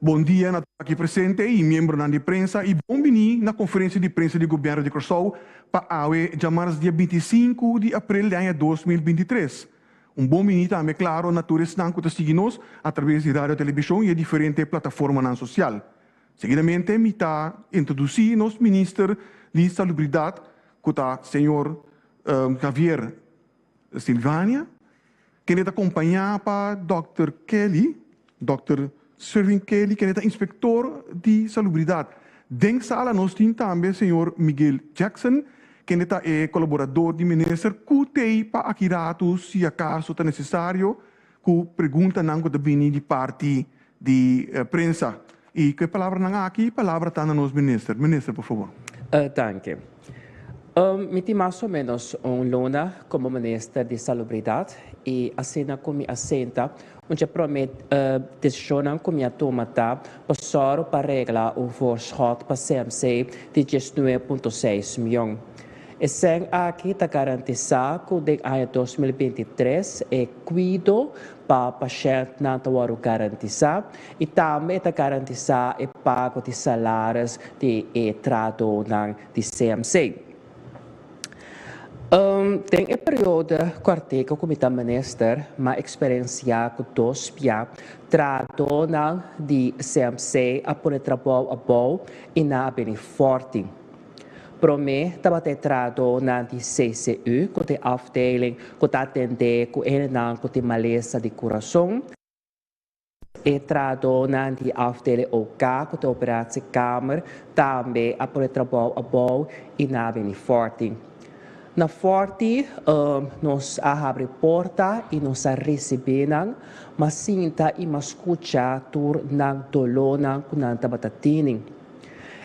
Bon dia na tur aki presente i miembronan di prensa i bon bini na konferensia di prensa di Gobièrnu di Kòrsou pa awe djamars dia 25 di aprel di aña 2023. Un bon bini tambe klaro na tur esnan ku ta sigui nos atraves di radio telebishon i e diferente plataformanan sosial. Seguidamente mi ta introdusí nos Minister di Salubridat ku ta señor Javier Silvania, kende ta kompañá pa dòkter Kelly, dòkter Sherwin Kelly, kende ta inspektor di salubridat. Den sala nos tin tambe señor Miguel Jackson, kende ta e kolaborador di minister ku t'ei pa aki ratu si akaso ta nesesario ku preguntanan ku ta bini di parti di prensa. I ku e palabranan aki, palabra ta na nos minister. Minister, por fabor. Danki. Mi tin mas o menos un luna komo minister di Salubridat i asina ku mi a sinta, un dje promé desishonnan ku mi a tuma ta pa sòru pa regla un voorschot pa CMC di 19.6 mion. E sèn aki ta garantisá ku den aña 2023 e kuido pa pashèntnan ta wòrdu garantisá i tambe e ta garantisá e pago di salaris di e trahadónan di CMC. Den e periodo kòrtiku ku mi ta minister, m'a eksperensiá ku dos bia trahadónan di CMC a pone trabou abou i nan a bini fòrti. Promé tabata e trahadónan di CCU ku ta e afdeling ku ta atendé ku hendenan ku tin malesa di kurason. E trahadónan di afdeling OK ku ta operatiekamer tambe a pone trabou abou i nan a bini Forti. Na Forti nos a habri porta i nos a risibí nan, m'a sinta i m'a skucha tur nan dolónan ku nan tabata tini.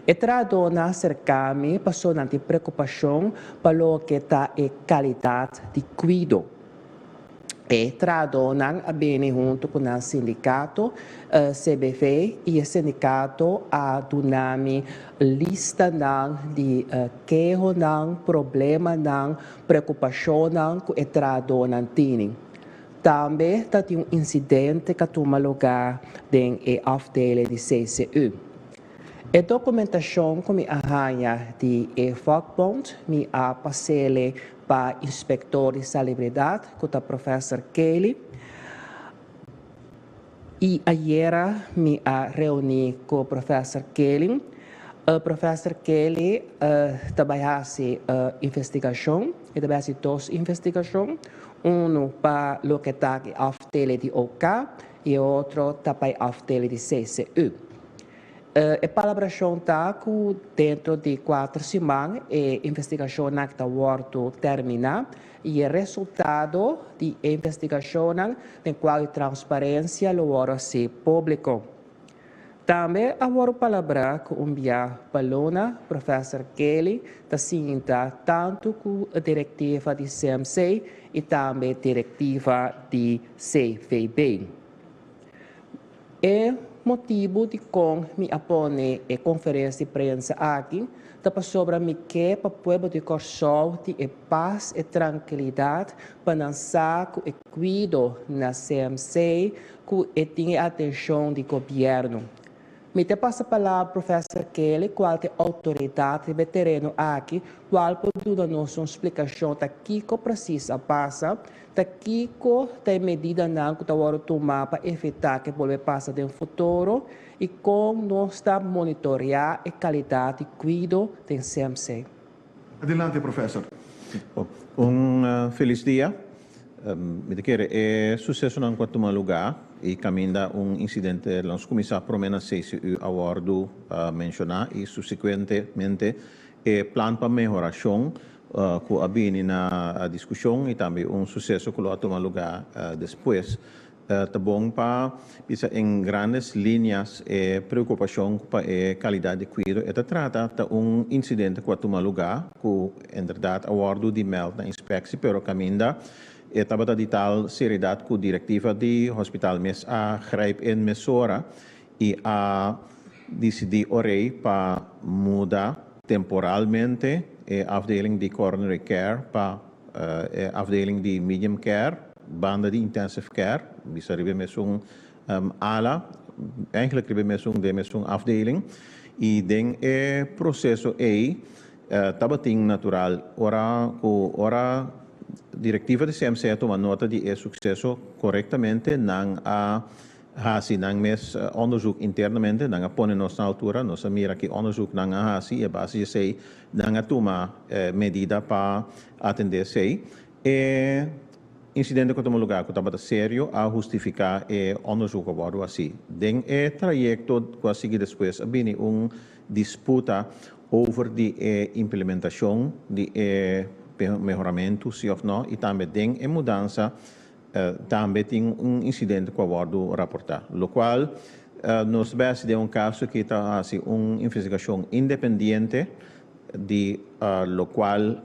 E trahadónan a serká mi pasobra nan tin preokupashon pa loke ta e kalidat di kuido. E trahadónan a bini huntu ku nan sindikato, CBV, i e sindikato a duna mi listanan di kehonan, problemanan, preokupashonnan ku e trahadónan tini. Tambe ta tin un insidente ku a tuma lugá den e afdeling di CCU. E dokumentashon ku mi a haña di e vakbond mi a pas'ele pa inspektor di salibridat ku ta Professor Kelly i ayera mi a reuní ku Professor Kelly. Professor Kelly ta bai hasi investigashon, e ta bai hasi dos investigashon, unu pa loke ta e afdeling di OK i e otro ta pa e afdeling di CCU. E palabrashon ta ku dentro di kuater siman e investigashonnan ta wòrdu terminá i e resultado di e investigashonnan den kual di transparensia lo wòrdu hasi públiko. Tambe a wòrdu palabrá ku un bia pa luna Professor Kelly ta sinta tantu ku direktiva di CMC i tambe direktiva di CVB. E motibu dikon mi a pone e konferensia di prensa aki ta pasobra mi ke pa pueblo di Kòrsou tin e pas, e trankilidat pa nan sa ku e kuido na CMC ku e tin e atenshon di gobièrnu. Mi ta pasa palabra Professor Kelly kual ta e outoridat riba e tereno aki kual por duna nos un splikashon ta kiko presis a pasa, ta kiko ta e medidanan ku ta wòrdu tumá pa evitá ku e bolbe pasa den futuro i kon nos ta monitoreá e kalidat di kuido den CMC. Adelante Professor. Un felis dia. Mi ta kere e susesonan ku a tuma lugá i kaminda un insidente nos kuminsá promé na CCU a wòrdu menshoná i supsekuentemente e plan pa mehorashon ku a bini na diskushon i tambe un suseso ku lo a tuma lugá despues. Ta bon pa bisa en grandes líneas e preokupashon pa e kalidat di kuido e ta trata ta un insidente ku a tuma lugá ku inderdat a wòrdu di mèld na inspeksi pero kaminda e tabata di tal seriedat ku direktiva di hospital mes a grijp in mesora i a disidí orei pa muda temporalmente e afdeling di coronary care pa e afdeling di medium care banda di intensive care, bisa riba e mesun ala. eigenlijk riba e mesun den mesun afdeling i den e proseso ei tabatin natural ora ku ora direktiva di CMC a tuma nota di e sukseso korektamente nan a hasi nan mes onderzoek internamente, nan a pone nos na altura, nos a mira ki onderzoek nan a hasi i a base di esei nan a tuma medida pa atende esei. E insidente ku a tuma lugá ku tabata serio a hustifiká e onderzoek ku a wòrdu hasí. Den e trayekto ku a sigui despues a bini un disputa over di e implementashon di e mehoramentu si òf nò i tambe den e mudansa Tambe tin un insidente ku a wòrdu raportá, lokual nos ta hasi den un kaso ki ta hasi un investigashon independiente di lokual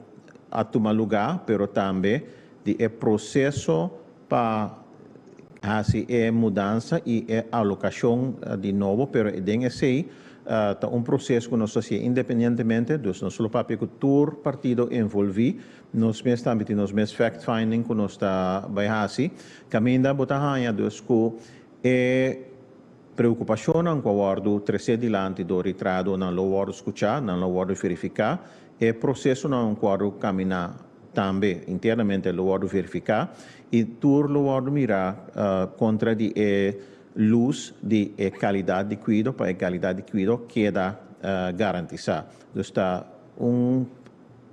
a tuma lugá, pero tambe di e proseso pa hasi e mudansa i e alokashon di nobo, pero den esei ta un proseso ku nos ta hasié independientemente, dus nos lo papia ku tur partido envolví. Nos mes tambe tin nos mes fact finding ku nos ta bai hasi. Kaminda bo ta haña dus ku e preokupashonnan ku a wòrdu tresé dilanti dor di trahadonan lo wòrdu skuchá, nan lo wòrdu verifiká. E prosesonan ku wòrdu kaminá tambe internamente lo wòrdu verifiká i tur lo wòrdu mirá kontra di e lus di e kalidat di kuido pa e kalidat di kuido keda garantisá. Dus ta un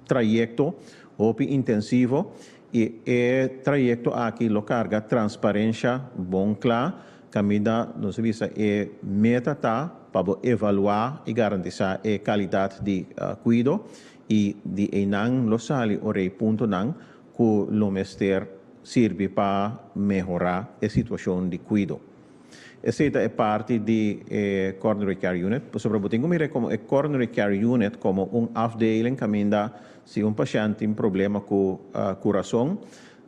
trayekto hopi intensivo i e trayekto aki lo karga transparensha bon kla kaminda nos a bisa e meta ta pa bo evaluá i garantisá e kalidat di kuido i di einan lo sali ora e puntonan ku lo mester sirbi pa mehorá e situashon di kuido. Esei ta e parti di e Coronary Care Unit, pasobra bo tin ku mira komo e Coronary Care Unit komo un afdeling kaminda si un pashènt tin problema ku kurason,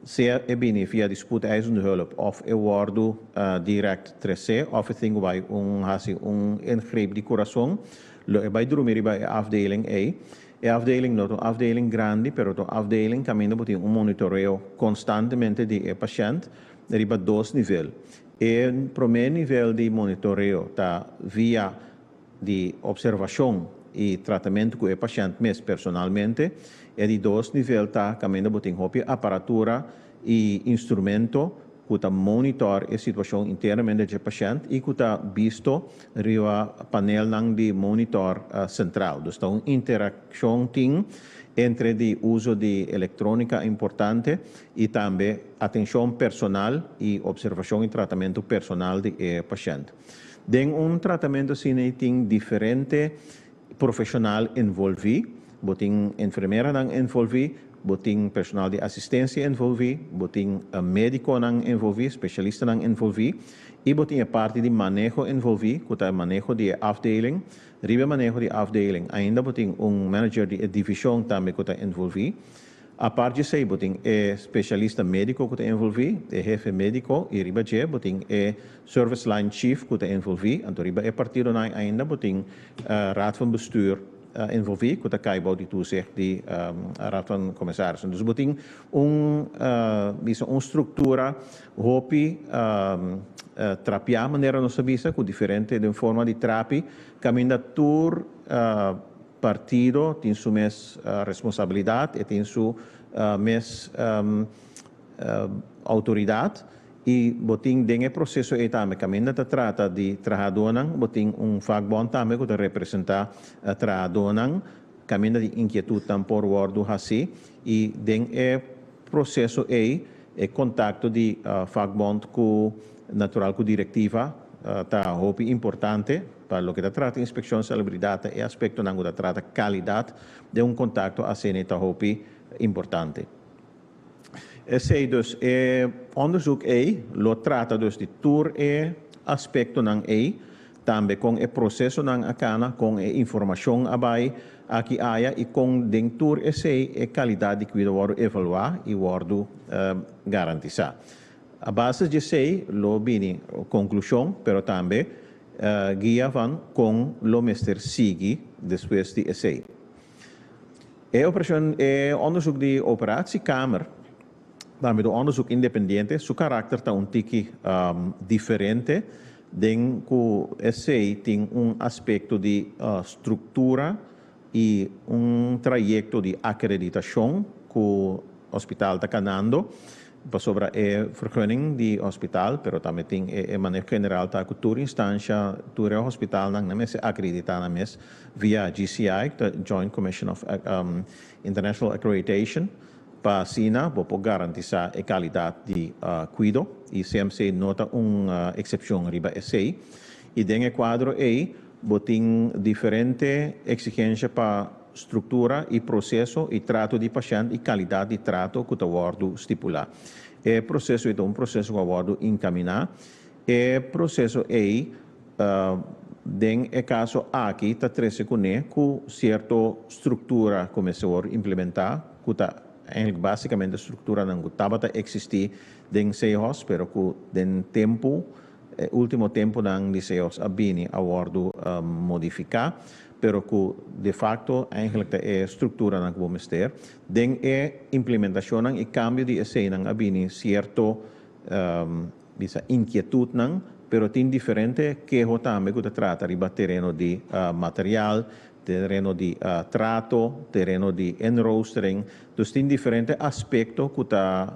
sea e bini via di spoedeisende hulp òf e wòrdu dirèkt tresé òf e tin ku bai un hasi un ingreep di kurason, lo e bai drumi riba e afdeling ei. E afdeling no ta un afdeling grandi, pero ta un afdeling kaminda bo tin un monitoreo konstantemente di e pashènt riba dos nivel. E promé nivel di monitoreo ta via di opservashon i tratamentu ku e pashènt mes personalmente. E di dos nivel ta kaminda bo tin hopi aparatura i instrumento ku ta monitor e situashon internamente dje pashènt i ku ta bisto riba panelnan di monitor sentral. Dus ta un interakshon tin entre di uso di elektrónika importante i tambe atenshon personal i opservashon i tratamentu personal di e pashènt. Den un tratamentu asina ei tin diferente profeshonal envolví, bo tin enfermeranan envolví, bo tin personal di asistensia envolví, bo tin médikonan envolví, spesialistanan envolví i bo tin e parti di maneho envolví ku ta e maneho di e afdeling. Riba e maneho di afdeling ainda bo tin un manager di e divishon tambe ku ta envolví. Apart djesei bo tin e specialista medico cu ta envolvi, e hefe medico y riba dje bo tin e service line chief cu ta envolvi, anto riba e partidonan ainda bo tin Raad van Bestuur envolvi cu ta cay bou di toezicht di Raad van Commissarissen. Dus bo tin un bisa un structura hopi trapia manera nos ta bisa cu diferente den forma di trapi caminda tur Partido tin su mes responsabilidad, e tin su mes autoridad y bo tin den e proceso ey tambe caminda ta trata di trahadornan, bo tin un vakbond tambe cu ta representa trahadornan, caminda di inquietudnan por wordo haci y den e proceso ey e contacto di vakbond cu natural cu directiva ta hopi importante. Pa loke ta trata inspekshon salubridat ta e aspektonan ku ta trata kalidat den un kontakto asina ta hopi importante. Esei dus e onderzoek ei lo trata dus di tur e aspektonan ei, tambe kon e prosesonan a kana, kon e informashon a bai aki aya i kon den tur esei e kalidat di kuido wòrdu evaluá i wòrdu garantisá. A base di esei lo bini konklushon pero tambe guia van kon lo mester sigui despues di esei. E operashon e onderzoek di operatiekamer tambe ta un onderzoek independiente, su karakter ta un tiki diferente. Den ku esei tin un aspekto di struktura i un trayekto di akreditashon ku hospital ta kanando pasobra e vergunning di hospital, pero tambe tin e maneho general ta ku tur instansha, tur e hospitalnan nan mester akreditá nan mes via JCI, ku ta Joint Commission of International Accreditation, pa asina bo por garantisá e kalidat di kuido i CMC no ta un eksepshon riba esei. I den e kuadro ei bo tin diferente eksigensha pa struktura i proseso i trato di pashènt i kalidat di trato ku ta wòrdu stipulá. E proseso ei ta un proseso ku a wòrdu inkaminá. E proseso ei den e kaso aki ta trese kuné ku sierto struktura ku mester wòrdu implementá ku ta eigenlijk básikamente strukturanan ku tabata eksistí den Sehos pero ku den tempu E ultimo tempunan di Seos a bini a wòrdu modifiká, pero ku de facto eigenlijk ta e strukturanan ku bo mester. Den e implementashonnan i kambio di eseinan a bini sierto bisa inkietutnan, pero tin diferente keho tambe ku ta trata riba tereno di material, tereno di trato, tereno di inroostering. Dus tin diferente aspekto ku ta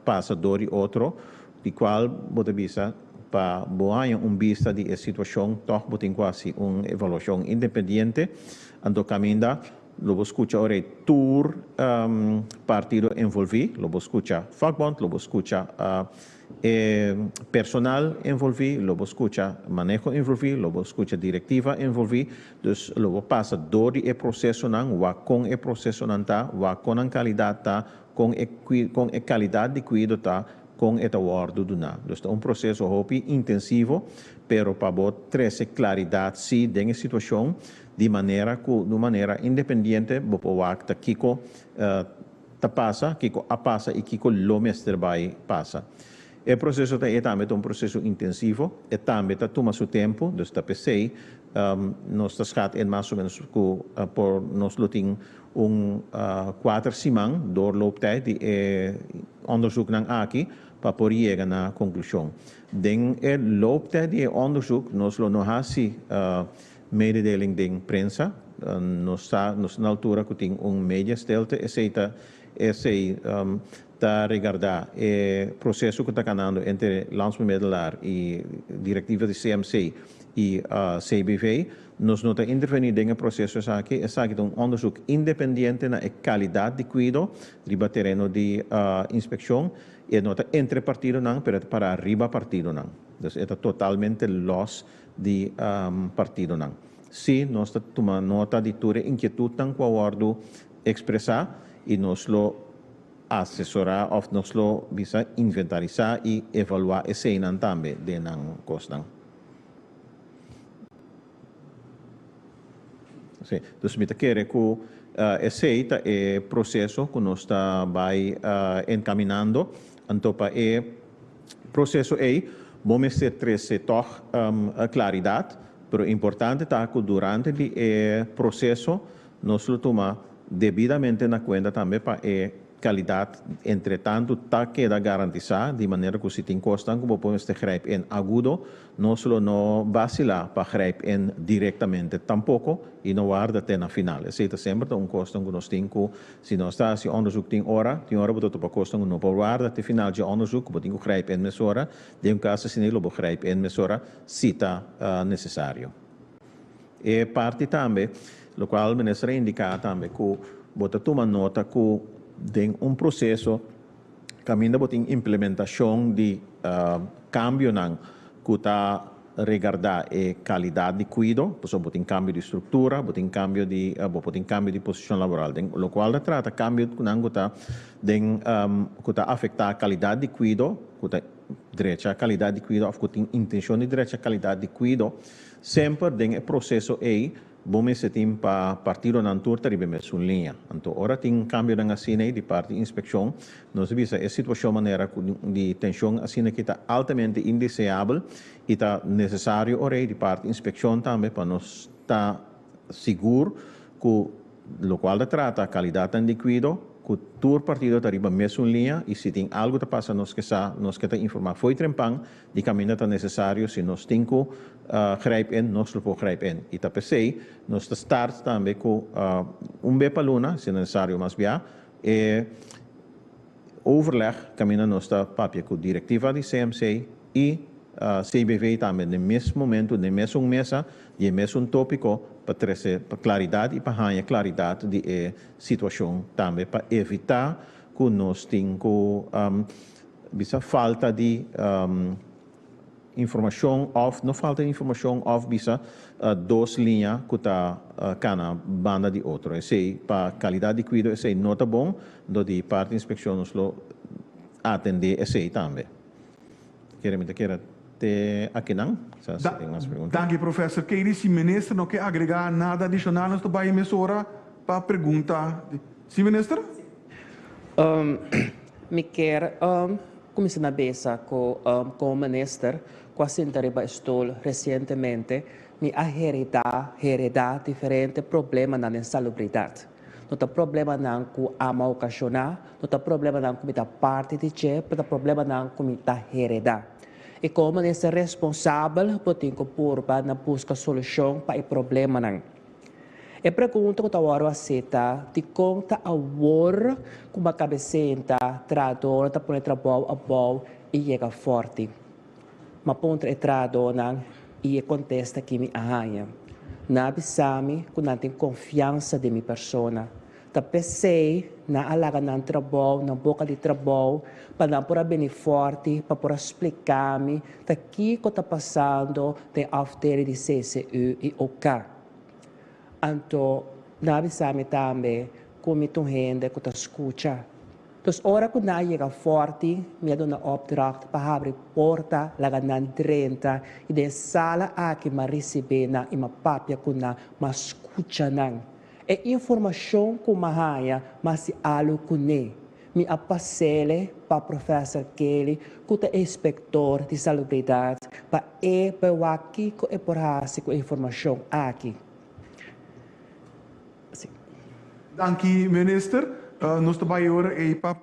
pasa dor di otro Di cual bo ta bisa pa bo haña un bista di e situacion toch bo tin cu haci un evaluacion independiente, anto caminda lo bo scucha ora e tur partido envolvi, lo bo scucha vakbond, lo bo scucha e personal envolvi, lo bo scucha maneho envolvi, lo bo scucha directiva envolvi, dus lo bo pasa door di e procesonan, wak con e procesonan ta, wak con nan calidad ta, Kon e kon e kalidat di kuido ta, kon e ta wòrdu duná. Dus ta un proseso hopi intensivo, pero pa bo trese klaridat sí den e situashon di manera ku di un manera independiente bo por wak ta kiko ta pasa, kiko a pasa i kiko lo mester bai pasa. E proseso ta e tambe ta un proseso intensivo, e tambe ta tuma su tempu, dus ta p'esei nos ta schat in mas o menos ku por nos lo tin un kuater siman doorlooptijd di e onderzoeknan aki pa por yega na konklushon. Den e looptijd di e onderzoek nos lo no hasi mededeling den prensa. Nos sa, nos ta na altura ku tin un mediastilte, esei ta esei ta regardá e proseso ku ta kanando entre Landsbemiddelaar i direktiva di CMC i CBV. Nos no ta intervení den e proseso esaki. Esaki ta un onderzoek independiente na e kalidat di kuido riba tereno di inspekshon. E no ta entre partidonan, pero e ta pará riba partidonan. Dus e ta totalmente lòs di partidonan. Sí, nos ta tuma nota di tur e inkietutnan ku a wòrdu ekspresá i nos lo asesorá òf nos lo bisa inventarisá i evaluá eseinan tambe den nan kosnan. Sí, dus mi ta kere ku esei ta e proseso ku nos ta bai enkaminando. Anto pa e proseso ei bo mester trese tòg klaridat, pero importante ta ku durante di e proseso nos lo tuma debidamente na kuenta tambe pa e Kalidat, entretantu, ta keda garantisá, di manera ku si tin kosnan ku bo por mester grijp in agudo, nos lo no basilá pa grijp in direktamente tampoko i no warda te na final. Esei ta semper ta un kosnan ku nos tin ku, si nos ta hasi onderzoek tin ora, tin ora bo ta topa kosnan ku no por warda te final dje onderzoek, ku bo tin ku grijp in mesora. Den un kaso asina lo bo grijp in mesora si ta nesesario. E parti tambe, locual Minister a indica tambe cu bo ta tuma nota cu den un proceso caminda bo tin implementacion di cambionan cu ta regarda e calidad di cuido, pasobra bo tin cambio di structura, bo tin cambio di bo por tin cambio di posicion laboral, den locual ta trata cambionan cu ta den cu ta afecta calidad di cuido, cu ta drecha calidad di cuido of cu tin intencion di drecha calidad di cuido. Semper den e proseso ei bo mester tin pa partidonan tur ta riba e mesun liña. Anto ora tin kambionan asina ei di parti inspekshon, nos a bisa e situashon manera ku di tenshon asina aki ta altamente indeseabel i ta nesesario ora ei di parti inspekshon tambe pa nos ta sigur ku lokual ta trata kalidatnan di kuido. ku tur partido ta riba mesun liña i si tin algu ta pasa nos ke sa, nos ke ta informá fo'i trempan di kaminda ta nesesario si nos tin ku grijp in nos lo por grijp in i ta p'esei nos ta start tambe ku un be pa luna si nesesario mas bia e overleg kaminda nos ta papia ku direktiva di CMC i CBV tambe den mes momento den mesun mesa di e mesun tópiko pa trese klaridat i pa haña klaridat di e situashon tambe pa evitá ku nos tin ku bisa falta di informashon òf no falta di informashon òf bisa dos liña ku ta kana banda di otro. Esei pa kalidat di kuido esei no ta bon, dor di parti inspekshon nos lo atendé esei tambe. Kere mi ta kere te akinan, sa si tin mas pregunta. Danki Professor Keiry. Si Minister no ke agrega nada adishonal nos ta bai mesora pa pregunta. Si Minister? Mi kier kuminsá na bisa ku komo minister ku a sinta riba e stul resientemente mi a heredá heredá diferente problemanan den salubridat. No ta problemanan ku ami a okashoná, no ta problemanan ku mi ta parti di dje, pero ta problemanan ku mi ta heredá. I komo minister responsabel bo tin ku purba na buska solushon pa e problemanan. E pregunta ku ta wòrdu hasi ta, Dikon ta awor ku bo a kabe senta, trahadónan ta pone trabou abou i yega fòrti? M'a puntra e trahadónan i e kontesta ki mi a haña. Nan a bisa mi ku nan tin konfiansa den mi persona. Ta p'esei nan a laga nan trabou, nan boka di trabou, pa nan por a bini fòrti pa por a splika mi ta kiko ta pasando den afdeling di CCU i OK. Anto nan a bisa mi tambe ku mi ta un hende ku ta skucha. Dus ora ku nan a yega fòrti, mi a duna opdracht pa habri porta laga nan drenta i den e sala aki m'a risibí nan i m'a papia ku nan, m'a skucha nan. E informashon ku m'a haña m'a hasi alu kuné. Mi a pas'ele pa Professor Kelly ku ta e inspektor di salubridat pa e bai wak kiko e por hasi ku e informashon aki. Si. Danki Minister. Nos ta bai ora ei pa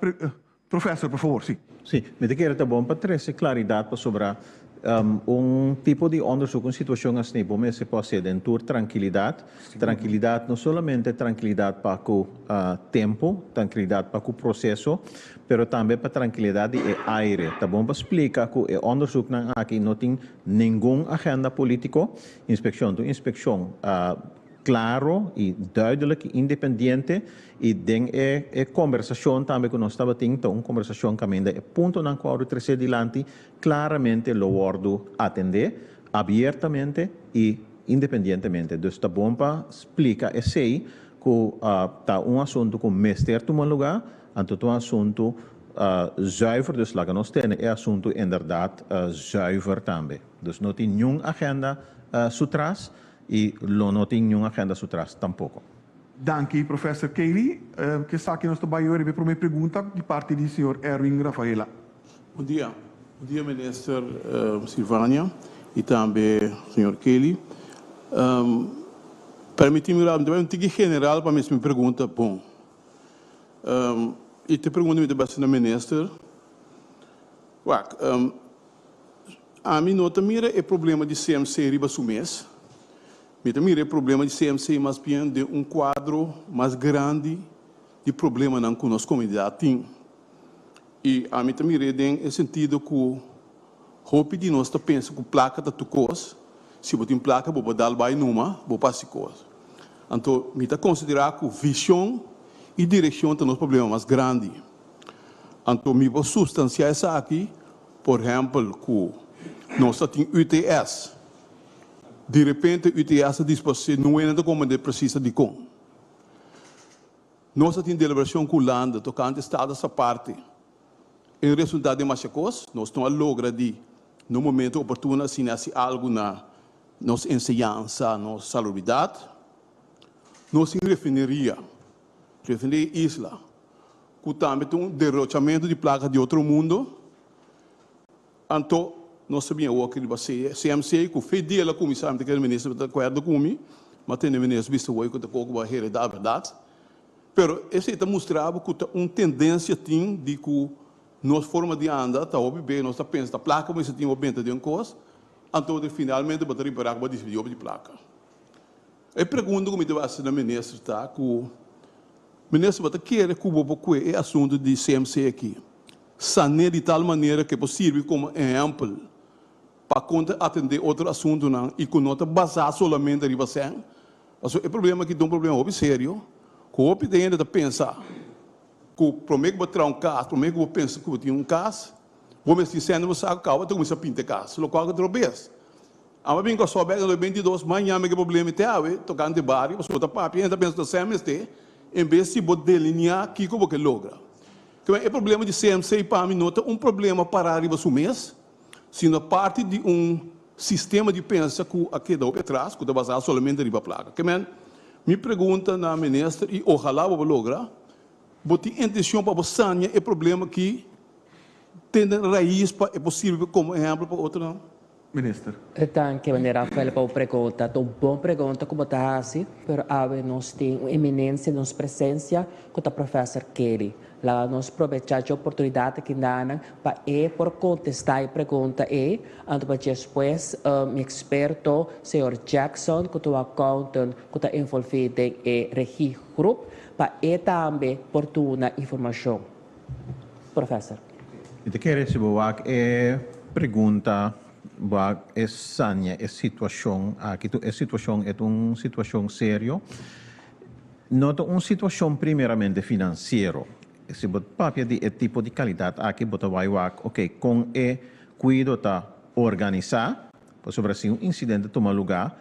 Professor, por favor, si. Si, mi ta kere ta bon pa trese klaridat pasobra un tipo di onderzoek, un situashon asina bo mester por hasié den tur trankilidat. Trankilidat no solamente trankilidat pa ku tempu, trankilidat pa ku proseso, pero tambe pa trankilidat di e aire. Ta bon pa splika ku e onderzoeknan aki no tin ningun agenda polítiko. Inspekshon ta un inspekshon Claro y duidelijk y independiente y den e e conversacion tambe cu nos tabatin ta un conversacion caminda e puntonan cu a wordo trece dilanti claramente lo wordo atende abiertamente y independientemente. Dus ta bon pa splica esey cu ta un asunto cu mester tuma lugar anto ta un asunto zuiver dus laga nos tene e asunto inderdaad zuiver tambe. Dus no tin niun agenda su tras. I lo no tin niun agenda su tras tampoko. Danki Professor Kelly. Ku esaki nos ta bai hoor riba e prome pregunta di parti di señor Erwin Rafaela. Bon dia. Bon dia Minister Silvania y tambe señor Kelly. Permiti mi mi ta bai un tiki general pa mi haci mi pregunta bon. Y te pregunta mi ta bai haci na Minister. Wak, Ami no ta mira e problema di CMC riba su mes. Mi ta mira e problema di CMC mas bien den un kuadro mas grandi di problemanan ku nos komunidat tin. I ami ta mir'é den e sentido ku hopi di nos ta pensa ku plaka ta tur kos, si bo tin plaka bo por dal bai numa, bo por hasi kos. Anto mi ta konsiderá ku vishon i direkshon ta nos problema mas grandi. Anto mi por sustansiá esaki Por ehempel ku nos ta tin UTS, di repente UTS ta disparsé, no hende ta komprendé presis dikon. Nos ta tin deliberashon ku Hulanda tokante status aparte. En resultá den masha kos, nos no a logra di na un momento oportuno asina hasi algu na nos enseñansa, nos salubridat. Nos tin refineria, refineria Isla. Ku tambe ta un derochamentu di plaka di otro mundo. Anto nos ta bin awor riba CMC ku fe di el a kuminsá, mi ta kere minister ta akuerdo ku mi, mi a tende minister bisa awor ku ta koko bo a heredá bèrdat. Pero esei ta mustra bo ku ta un tendensia tin di ku nos forma di anda ta hopi be nos ta pensa ta plaka mester tin bo benta den kos, anto finalmente bo ta ripará ku bo a disidí hopi di plaka. E pregunta ku mi ta hasi na minister ta ku, Minister, bo ta kere ku bo por kue e asuntu di CMC aki sané di tal manera ku e por sirbi komo ehèmpel pa kon ta atendé otro asuntunan i ku no ta basá solamente riba sèn? Pasobra e problema aki ta un problema hopi serio ku hopi hende ta pensa ku promé ku bo traha un kas, promé ku bo pensa ku bo tin un kas, bo mester tin sèn den bo saku kaba bo ta kuminsá pinta e kas, lokual ku ta robes. Amo a bin Kòrsou bèk na 2022, maña mi ke problema te awe tokante bario, pasobra bo ta papia hende ta pensa ta sèn mester, en bes si bo delineá kiko bo ke logra. Kibè e problema di CMC pa mi no ta un problema pará riba su mes, sino parti di un sistema di pensa ku a keda hopi atras, ku ta basá solamente riba plaka. Kibè mi pregunta na minister i ohalá bo por logra, bo tin intenshon pa bo sania e problema aki tene rais pa e por sirbi komo ehèmpel pa otronan? Minister. Danki meneer Rafael pa bo pregunta. Ta un bon pregunta ku bo ta hasi, pero awe nos tin un eminencia den nos presencia ku ta Professor Kelly. Laga nos probecha dje oportunidat aki nanan pa e por kontestá e pregunta ei, anto pa despues mi eksperto señor Jackson ku ta un accountant ku ta envolví den e regie groep pa e tambe por duna informashon. Professor. Mi ta kere si bo wak e pregunta, wak e sania e situacion aki. Tu e situacion e ta un situacion serio. No ta un situacion primeramente financiero. Si bo papia di e tipo di calidad aki bo ta bai wak, ok, con e cuido ta organisa, pasobra si un incidente tuma luga,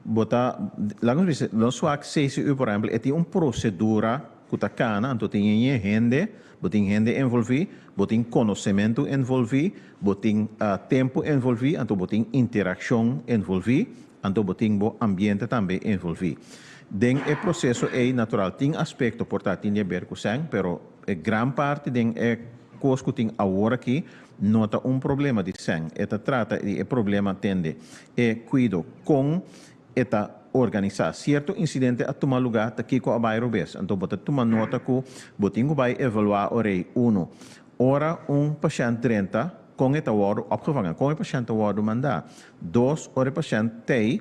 bo ta, laga nos bisa, nos wak CCU por ehempel, e tin un procedura cu ta cana, anto tin e hende, bo tin hende envolvi, bo tin konosementu envolvi, bo tin tempu envolvi, anto bo tin interakshon envolvi, anto bo tin bo ambiente tambe envolvi. Den e proseso ei natural tin aspekto por ta tin di haber ku sèn, pero e gran parti den e kos ku tin awor aki no ta un problema di sèn. E ta trata di e problema tende e kuido kon e ta organisá. Sierto insidente a tuma lugá ta kiko a bai robes. Anto bo ta tuma nota ku bo tin ku bai evaluá orei unu. Ora un pashènt drenta, kon e ta wòrdu opgevangen, kon e pashènt ta wòrdu mandá. Dos, ora e pashènt tei,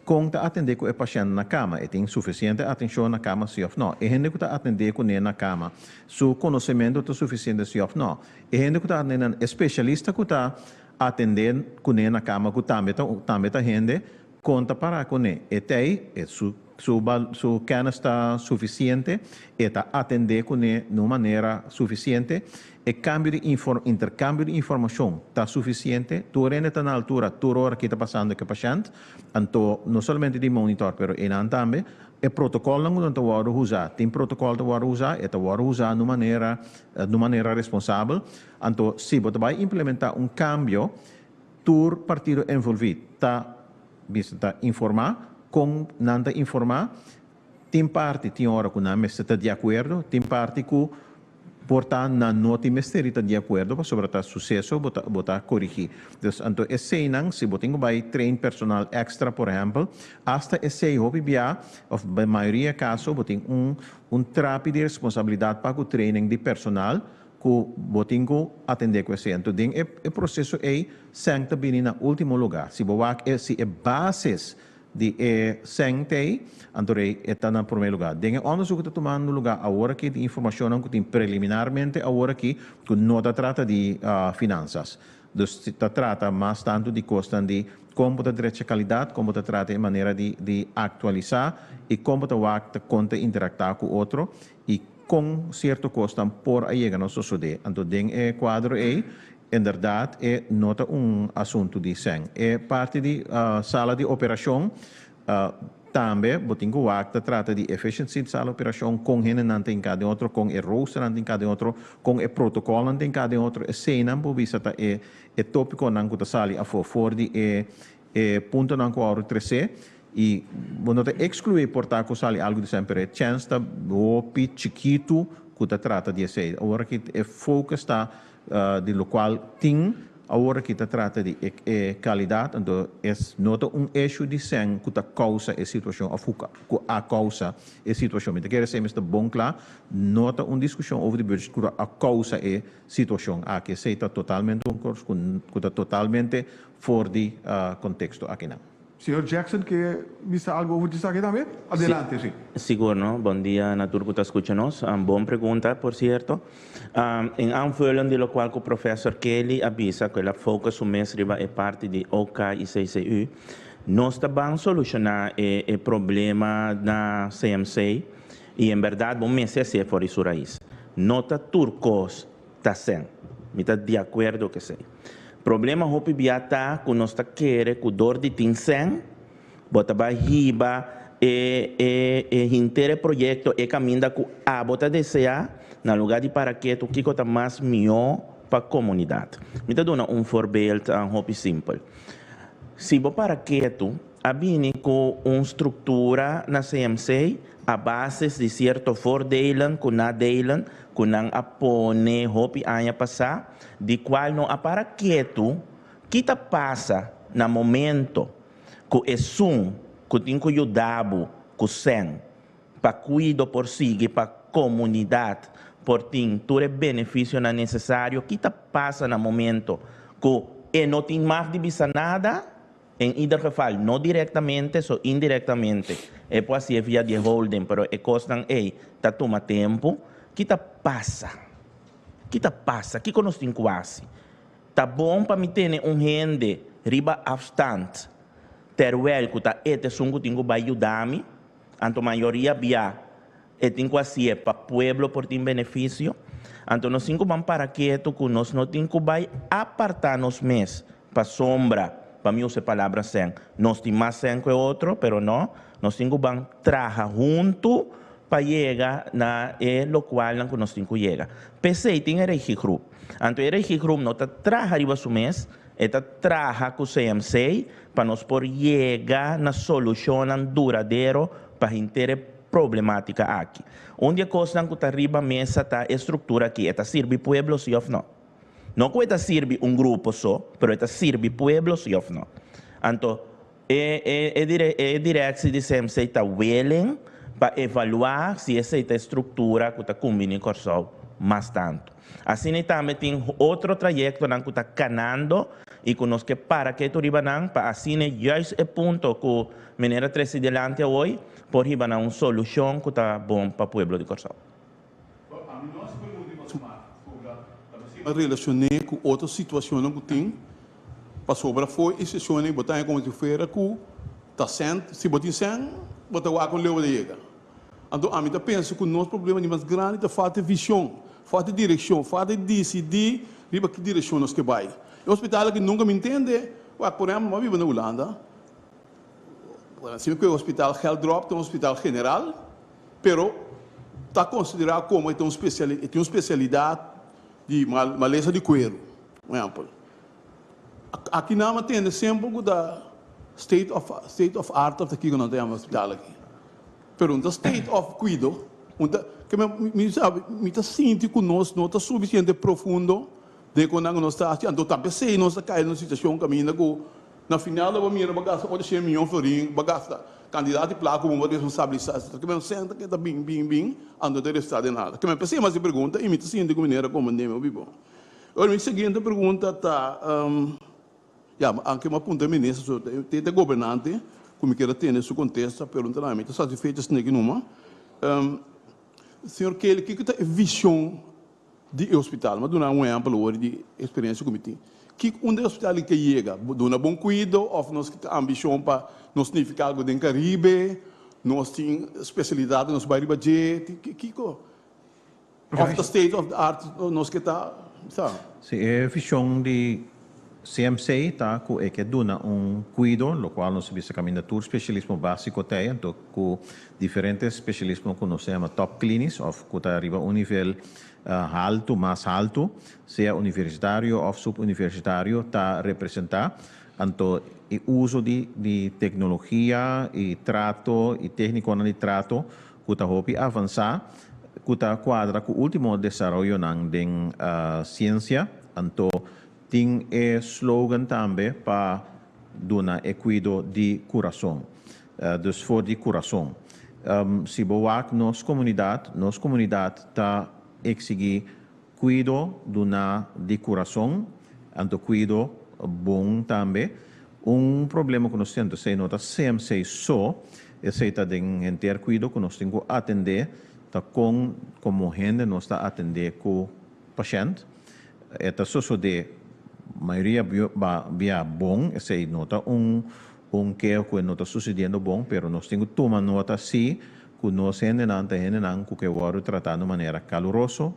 kon ta atendé ku e pashènt na kama. E tin sufisiente atenshon na kama si òf nò. E hende ku ta atendé kuné na kama, su konosementu ta sufisiente si òf nò. E hende ku ta atendé nan, e spesialista ku ta atendé kuné na kama ku tambe ta tambe ta hende, kon ta pará kuné. E tei, e su su su kènis ta sufisiente, e ta atendé kuné na un manera sufisiente, e kambio di infor interkambio di informashon ta sufisiente, tur hende ta na altura tur ora ki ta pasando ku e pashènt, anto no solamente di monitor pero einan tambe, e protokòlnan ku nan ta wòrdu usá, tin protokòl ta wòrdu usá, e ta wòrdu usá na un manera na un manera responsabel, anto si bo ta bai implementá un kambio, tur partido envolví ta bisa ta informá, kon nan ta informá, tin parti tin ora ku nan mester ta di akuerdo, tin parti ku por ta nan no tin mester di ta di akuerdo pasobra ta suseso bo ta bo ta korigí. Dus anto eseinan si bo tin ku bai train personal èkstra por ehèmpel, asta esei hopi bia òf den mayoria kaso bo tin un un trapi di responsabilidat pa ku training di personal ku bo tin ku atendé ku esei. Anto den e e proseso ei sèn ta bini na último lugá. Si bo wak e si e bases di e sèn t'ei, anto rei e ta na promé lugá. Den e òndersuk ku ta tumando lugá awor aki tin informashonnan ku tin preliminarmente awor aki ku no ta trata di finansas. Dus ta trata mas tantu di kosnan di kon bo ta drecha kalidat, kon bo ta trata e manera di di aktualisá i kon bo ta wak ta kon ta interaktá ku otro i kon sierto kosnan por a yega na sosodé. Anto den e kuadro ei, inderdat e no ta un asuntu di sèn. E parti di sala di operashon tambe bo tin ku wak ta trata di efficiency di sala operashon, kon hendenan ta hinká den otro, kon e roosternan ta hinká den otro, kon e protokòlnan ta hinká den otro. Eseinan bo bisa ta e e tópikonan ku ta sali afó for di e e puntonan ku a wòrdu tresé. I bo no ta ekskluí por ta ku sali algu di esei, pero e chèns ta hopi chikitu ku ta trata di esei. Awor aki e focus ta di lokual tin. Awor aki ta trata di e kalidat, anto es no ta un issue di sèn ku ta kousa e situashon òf ku a kousa e situashon. Mi ta kere esei mester bon kla, no ta un diskushon over di budget ku ta a kousa e situashon aki. Esei ta totalmente un kos ku ta totalmente for di konteksto akinan. Señor Jackson ke bisa algo over di esaki tambe? Adelante, si. Sigur no. Bon dia na tur ku ta skucha nos. Bon pregunta, por sierto. En aanvulling di lokual ku Professor Kelly a bisa ku el a focus su mes riba e parti di OK i CCU, nos ta ban solushoná e e problema na CMC i en bèrdat bo mester hasié for di su rais. No ta tur kos ta sen. Mi ta di akuerdo ku esei. Problema hopi bia ta ku nos ta kere ku dor di tin sen, bo ta bai hiba e e e hinter e proyekto e kaminda ku abo ta deseá, na lugá di para ketu kiko ta mas mihó pa komunidat. Mi ta duna un voorbeeld hopi simpel. Si bo para ketu a bini ku un struktura na CMC a bases di sierto voordelen ku nadelen ku nan a pone hopi aña pasá, di kual no a para ketu ki ta pasa na momento ku esun ku tin ku yuda bo ku sèn pa kuido por sigui pa komunidat por tin tur e benefisionan nesesario, ki ta pasa na momento ku e no tin mag di bisa nada? En ieder geval, no directamente, so indirectamente. E por hacié via di e holding, pero e cosnan ey ta tuma tempo. Ki ta pasa? Ki ta pasa? Kico nos tin cu haci? Ta bon pa mi tene un hende riba afstand, terwijl cu ta e ta esun cu tin cu bay yuda mi? Anto mayoria bia e tin cu hacié pa pueblo por tin beneficio. Anto nos tin cu ban para ketu cu nos no tin cu bay aparta nos mes pasobra, pa mi usa e palabra sen, nos tin mas sen cu e otro, pero no, nos tin cu ban traha hunto pa yega na e locualnan cu nos tin cu yega. P'esey tin e regigroep. Anto e regigroep no ta traha riba su mes, E ta traha ku CMC pa nos por yega na solushonnan duradero pa henter e problematika aki. Un di e kosnan ku ta riba mesa ta e struktura aki, e ta sirbi pueblo si òf no? No ku e ta sirbi un grupo so, pero e ta sirbi pueblo si òf no? Anto e e e direksi di CMC ta willing pa evaluá si esei ta e struktura ku ta kumbiní Kòrsou mas tantu. Asina i tambe tin otro trayektonan ku ta kanando i ku nos ke para ketu riba nan pa asina juist e punto ku Meneer a trese dilanti awoy por hiba na un solushon ku ta bon pa pueblo di Kòrsou. Relashoné ku otro situashonnan ku tin pasobra fo'i e seshonnan bo ta haña komo si fuera ku ta sèn, si bo tin sèn bo ta wak un leu bo ta yega. Anto ami ta pensa ku nos problema di mas grandi ta falta vishon, falta direkshon, falta disidí riba ki direkshon nos ke bai. E hospital aki nunka mi ntende, wak por ehèmpel mi a biba na Hulanda, asina ku e hospital Geldrop ta un hospital general, pero ta konsiderá komo e ta un e tin un spesialidat di malesa di kueru, un ehèmpel. Aki nan a tende semper ku ta state of state of art of ta kiko nan ta yama hospital aki. Pero no ta state of kuido, un ta ke mi mi sabi mi ta sinti ku nos no ta sufisiente profundo den kon nan ku nos ta hasi, anto ta p'esei nos ta kai den un situashon kaminda ku na final lo bo mira bo gasta otro shen miyon florin, bo gasta kantidat di plaka ku bo responsabilisá esei. Ke men sèn ta keda bin bin bin anto no ta resta den nada. Ke men p'esei mi hasi pregunta i mi ta sinti ku manera komand'é mi hopi bon. Ora mi siguiente pregunta ta, ya, anke mi a puntra e minister, so te ta gobernante ku mi kier a tende su kontesta, pero no ta mi ta satisfecho esaki numa. Señor Kelly, kiko ta e vision di e hospital? Mi a duna un ehempel awor di experiencia ku mi tin. Kiko unda e hospital ke yega? Duna bon kuido of nos ta ambishon pa nos nifiká algu den Karibe? Nos tin spesialidat nos bai riba dje? Kiko? Of ta state of the art nos ke ta sa. Si e vision di CMC ta ku e ke duna un kuido, lokual nos a bisa kaminda tur spesialismo básiko ta ei, anto ku diferente spesialismo ku nos ta yama top klinisch òf ku ta riba un nivel haltu, mas haltu, sea universitario òf subuniversitario ta representá. Anto e uso di di teknologia i trato i téknikonan di trato ku ta hopi avansá, ku ta kuadra ku último desaroyonan den siensia, anto. Tin e slogan tambe pa duna e kuido di kurason. Dus for di kurason. Si bo wak nos komunidat, nos komunidat ta eksigí kuido duna di kurason, anto kuido bon tambe. Un problema ku nos tin, anto esei no ta CMC so, esei ta den henter kuido ku nos tin ku atendé, ta kon komo hende nos ta atendé ku pashènt. E ta sosodé mayoria bia bon, esei no ta un un keho ku e no ta susediendo bon, pero nos tin ku tuma nota si ku nos hendenan ta hendenan ku ke wòrdu tratá na un manera kaluroso,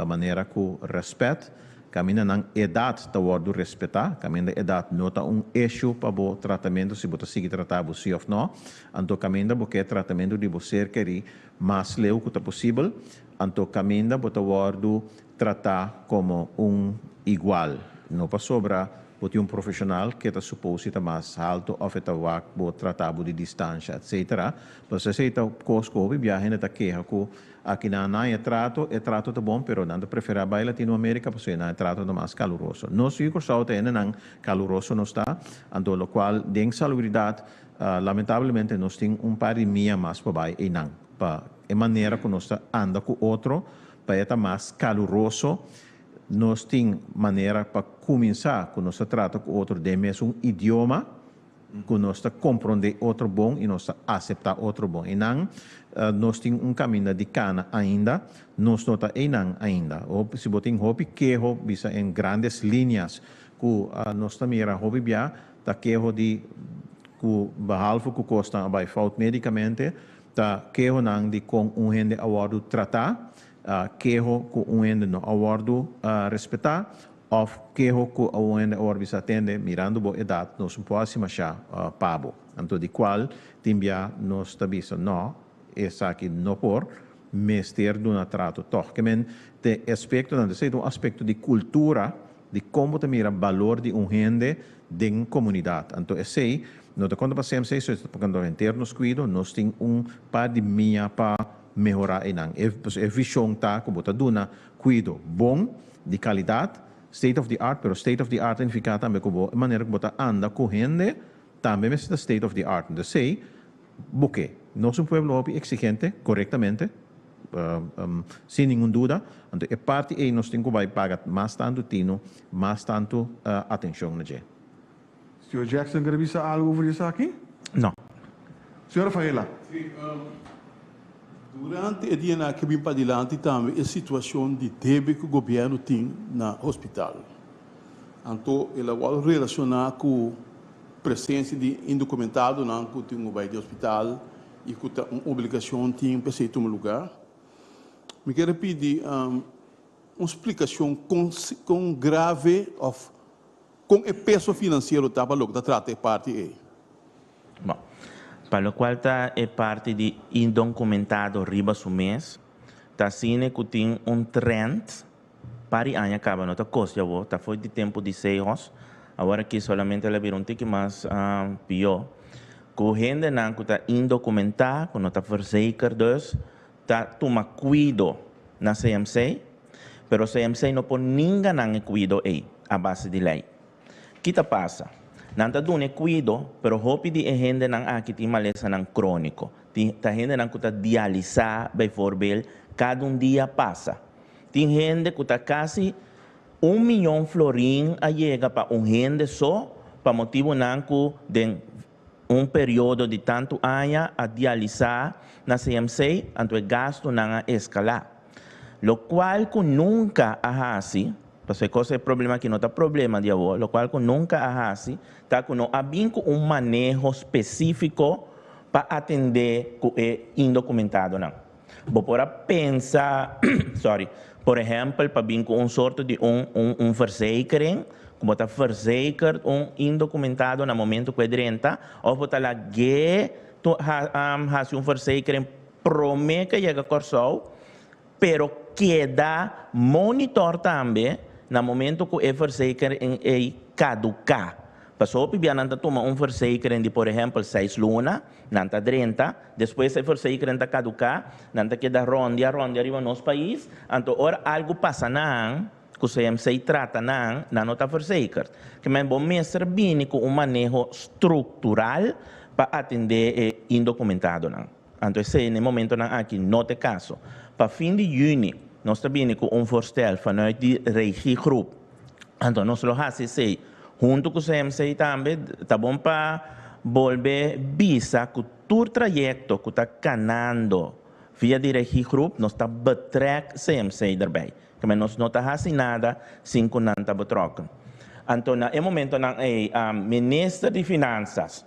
manera ku rèspèt, kaminda nan edat ta wòrdu respetá, kaminda edat no ta un issue pa bo tratamentu si bo ta sigui tratá bo si òf nò, anto kaminda bo ke tratamentu di bo ser kerí mas leu ku ta posibel, anto kaminda bo ta wòrdu tratá komo un igual, no pasobra bo tin un profeshonal ke ta supos si ta mas haltu òf e ta wak bo tratá bo di distansha etcetera. Pasobra esei ta kos ku hopi biaha hende ta keha ku aki nan nan e trato, e trato ta bon pero nan ta preferá bai Latinoamérika pasobra nan e trato ta mas kaluroso. Nos yu Kòrsou ta hendenan kaluroso nos ta, anto lokual den salubridat lamentablemente nos tin un par di mia mas pa bai einan pa e manera ku nos ta anda ku otro Pa e ta mas kaluroso, nos tin manera pa kuminsá ku nos ta trata ku otro den mesun idioma, ku nos ta komprondé otro bon i nos ta aseptá otro bon. Einan nos tin un kaminda di kana ainda, nos no ta einan ainda. Si bo tin hopi keho, bisa en grandes líneas, ku nos ta mira hopi bia ta keho di ku behalve ku kosnan a bai fout médikamente, Ta kehonan di kon un hende a wòrdu tratá, keho ku un hende no a wòrdu respetá òf keho ku un hende a wòrdu bisa tende mirando bo edat nos no por hasi mashá pa bo. Anto di kual tin bia nos ta bisa nò, esaki no por, mester duna trato tòg. Ke men te aspektonan, esei ta un aspekto di kultura di kon bo ta mira balor di un hende den komunidat. Anto esei no ta konta pa CMC, so ta konta pa henter nos kuido. Nos tin un par di mia pa mehorá einan. E e vishon ta ku bo ta duna kuido bon, di kalidat, state of the art, pero state of the art ta nifiká tambe ku bo e manera ku bo ta anda ku hende tambe mester ta state of the art. Anto esei bo ke. Nos un pueblo hopi eksigente, korektamente. Sin ningun duda. Anto e parti ei nos tin ku bai paga mas tantu tinu, mas tantu atenshon na dje. Señor Jackson kere bisa algu over di esaki? No. Señor Rafaela. Si, durante e dianan aki a bin padilanti tambe e situashon di debe ku gobièrnu tin na hospital. Anto el a wòrdu relashoná ku presensia di indokumentadonan ku tin ku bai di hospital i ku ta un obligashon tin pa esei tuma lugá. Mi kier a pidi un splikashon kon kon grave òf kon e peso finansiero ta pa loke ta trata e parti ei. Bon, pa lokual ta e parti di indokumentado riba su mes, ta asina ku tin un trend par di aña kaba, no ta kos di awor, ta for di tempu di Sehos, awor aki solamente el a bira un tiki mas pió, ku hendenan ku ta indokumentá, ku no ta verzekerd dus, ta tuma kuido na CMC, pero CMC no por ninga nan e kuido ei a base di lei. Ki ta pasa? Nan ta duna e kuido, pero hopi di e hendenan aki tin malesanan króniko. Tin ta hendenan ku ta dialisá bijvoorbeeld kada un dia pasa. Tin hende ku ta kasi un miyon florin a yega pa un hende so pa motibunan ku den un periodo di tantu aña a dialisá na CMC, anto e gastunan a eskalá. Lokual ku nunka a hasi, pasobra e kos e problema aki no ta problema di awor, lokual ku nunka a hasi ta ku no a bin ku un maneho spesífiko pa atendé ku e indokumentadonan. Bo por a pensa, sorry, por ehempel pa bin cu un sorto di un un un verzekering, cu bo ta verzekerd un indocumentado na momento cu e drenta, of bo ta lag'é tu ha haci un verzekering prome cu e yega Corsou, pero keda monitor tambe na momento cu e verzekering ey caduca. Pasobra hopi bia nan ta tuma un verzekering di por ehempel seis luna, Nan ta drenta, despues e verzekering ta kaduká, nan ta keda rondia rondia riba nos pais, anto ora algu pasa nan, ku CMC trata nan, nan no ta verzekerd. Ke men bo mester bini ku un maneho struktural pa atendé e indokumentadonan. Anto esei na e momentonan aki no ta e kaso. Pa fin di yüni nos ta bini ku un voorstel vanuit di regiegroep. Anto nos lo hasi esei huntu ku CMC tambe. Ta bon pa bolbe bisa ku tur trayekto ku ta kanando via di regiegroep nos ta betrek CMC derbij. Keme nos no ta hasi nada sin ku nan ta betrokken. Anto na e momentonan ei minister di Finansas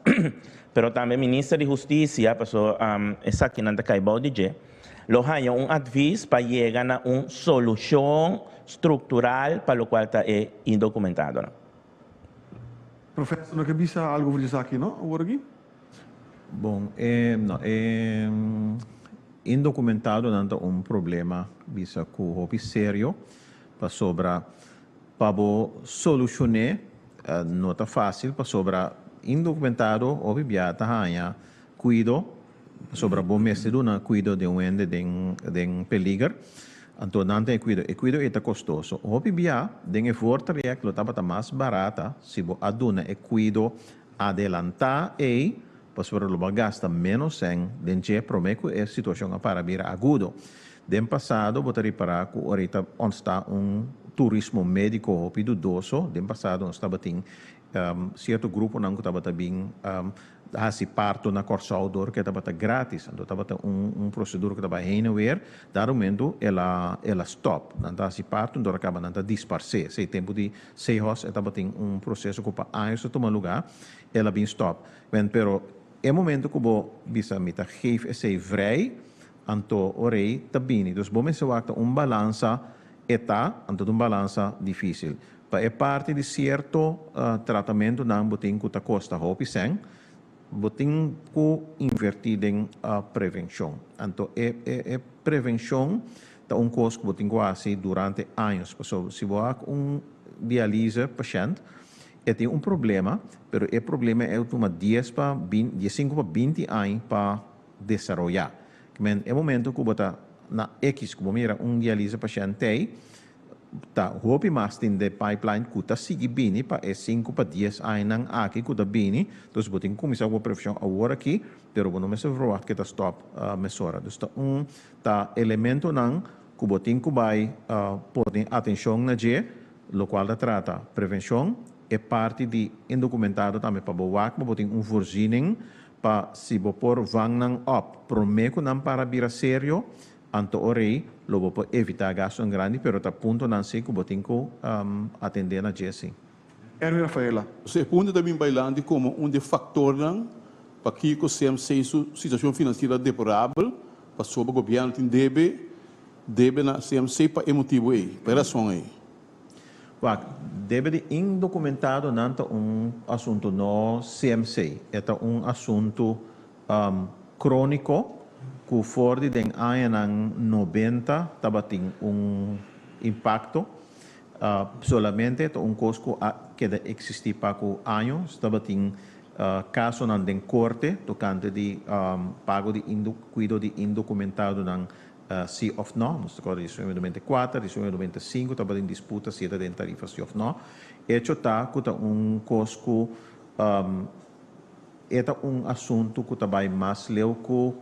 pero tambe minister di Hustisia, paso esakinan ta kai bou di dje, lo haña un advis pa yega na un solushon struktural pa lokual ta e indokumentadonan. Professor no ke bisa algu for di esaki no awor aki? Bon, e no e indokumentadonan ta un problema bisa ku hopi serio pasobra pa bo solushon'é no ta fásil pasobra indokumentado hopi bia ta haña kuido pasobra bo mester duna kuido den un hende den den peliger anto nan ta e kuido e kuido ei ta kostoso hopi bia den e voortraject lo tabata mas barata si bo a duna e kuido Adelantá ei, pasobra lo bo a gasta ménos sèn den dje promé ku e situashon a para bira agudo. Den pasado bo ta ripará ku ora ei ta ontstá un turismo médiko hopi dudoso. Den pasado nos tabatin sierto gruponan ku tabata bin hasi parto na Kòrsou dor ku e tabata grátis. Anto tabata un prosedura ku tabata heen en weer. Dado momentu el a el a stòp. Nan ta hasi parto, dor a kaba nan ta disparsé. Esei tempu di Sehos e tabatin un proseso ku pa años ta tuma lugá, el a bin stòp. Men, pero e momento ku bo bisa mi ta geef esei vrij, anto ora ei ta bini. Dus bo mester wak ta un balansa e ta, anto ta un balansa difísil. Pa e parti di sierto tratamentunan bo tin ku ta kosta hopi sèn, bo tin ku invertí den prevenshon. Anto e e prevenshon ta un kos ku bo tin ku hasi durante años. Pasobra si bo hak un dialyse pashènt, e tin un problema, pero e problema e tuma dies pa bin, diesinku pa binti aña pa desaroyá. Men e momento ku bo ta na ekis ku bo mira un dialyse pashènt ei, Ta hopi mas tin den pipeline ku ta sigui bini pa e sinku pa dies añanan aki ku ta bini. Dus bo tin ku kuminsá ku bo prevenshon awor aki, pero bo no mester verwagt ku e ta stòp mesora. Dus ta un ta elementonan ku bo tin ku bai pone atenshon na dje, lokual ta trata prevenshon, e parti di indokumentado tambe pa bo wak pa bo tin un voorziening pa si bo por vang nan òp promé ku nan para bira serio. Anto o rei, lo bo por evitá gastunan grandi, pero ta puntonan sí ku bo tin ku atendé na dje sí. Erwin Rafaela. E punto ta bin bailandi komo un di e faktornan pakiko CMC su situashon finansiero ta deplorabel, pasobra gobièrnu tin debe debe na CMC pa e motibu ei, pa e rason ei. Wak, debe di indokumentadonan ta un asuntu no CMC, e ta un asuntu Króniko ku for di den añanan nobenta tabatin un impakto. Solamente ta un kos ku a keda eksistí pa ku años. Tabatin kasonan den korte tokante di pago di kuido di indokumentadonan si òf nò. Nos ta kòrda di 1994, 1995 tabatin disputa si e ta den tarifa si òf nò. Echo ta ku ta un kos ku E ta un asuntu ku ta bai mas leu ku